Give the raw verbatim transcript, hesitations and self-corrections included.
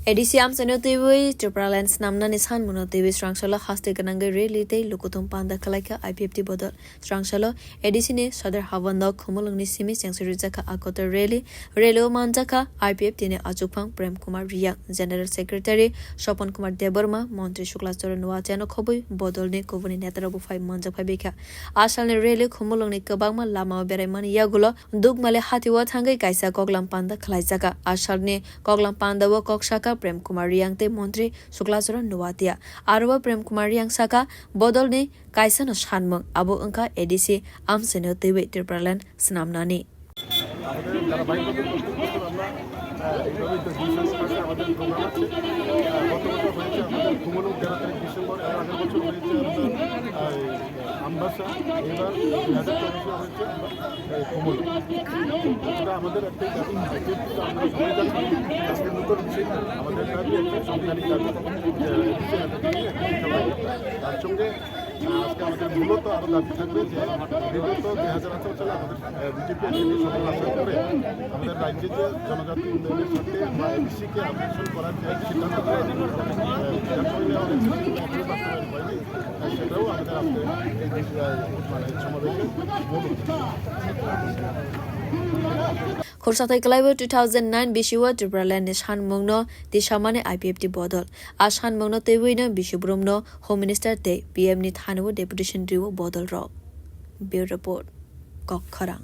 A D C amchaino twiwi Tipraland snamnani sanmungno twiwi srangsalo haste gwnangwi rally tei lukuthum panda khwlaikha I P F T bodol. Srangsalo A D C ni Sadar Havan no Khumulwngni simi chengsi rijakha a kotor rally. Rally o manjakha I P F T ni achukphang Prem Kumar Riyang, General Secretary Swapan Kumar Debbarma, Montri Shukla Charan Noatia no khobwi bodolni kubuni netarok buphai manjak phaibaikha. A salni rally Khumulwngni kwbangma lama o beraimani yagulo Dukmali hatio thangwi kaisa koklam panda khwlaijakha. A salni koklam panda o kok saka Prem Kumar Riyang tei Montri Shukla Charan Noatia. Aro o Prem Kumar Riyang saka bodolni kaisano sanmung, abo wngkha A D C amchaino twiwi Tipraland snamnani. আমাদের ধারাবাহিকভাবে প্রত্যেক বছর আমরা, আহ, এইভাবে তো ডিফেন্স মাসে আমাদের প্রোগ্রাম আছে। আহ, গত বছর হয়েছে আমাদের ঘুমনো তেরো তারিখ ডিসেম্বর, এর আগের বছর হয়েছে আমাদের, আহ, আমবাসা, এবার দুই হাজার চব্বিশে হয়েছে, আহ, ঘুমনো। এটা আমাদের একটাই দাবি, যেহেতু আমরা সবাই জানি, আজকে নতুন বিষয় না, আমাদের দাবি একটা সাংবিধানিক দাবি, আহ, এডিসি এলাকাকে নিয়ে একটা সবাই। তার সঙ্গে আজকে আমাদের মূলত আরো দাবি থাকবে যে বিগত দুই হাজার আঠারো সালে আমাদের, আহ, বিজেপি এসে সরকার আসার পরে আমাদের রাজ্যে যে জনজাতি উন্নয়নের স্বার্থে বা এডিসি কে আপগ্রেডেশন করার যে সিদ্ধান্ত নেওয়া হয়েছে, আহ, বিধানসভায় নেওয়া হয়েছে, সেটা এখনো বাস্তবায়ন হয়নি। আহ, সেটাও আমাদের আজকে এই, আহ, মানে সমাবেশে মূল উদ্দেশ্য। Khursathai kwlaibo two thousand nine bisio Tipraland ni sanmungno tisamani I P F T bodol. A sanmungno twiwino bisi brumno Home Minister tei P M ni thani o deputation rio bodol rok. Bureau Report, Kok Khorang.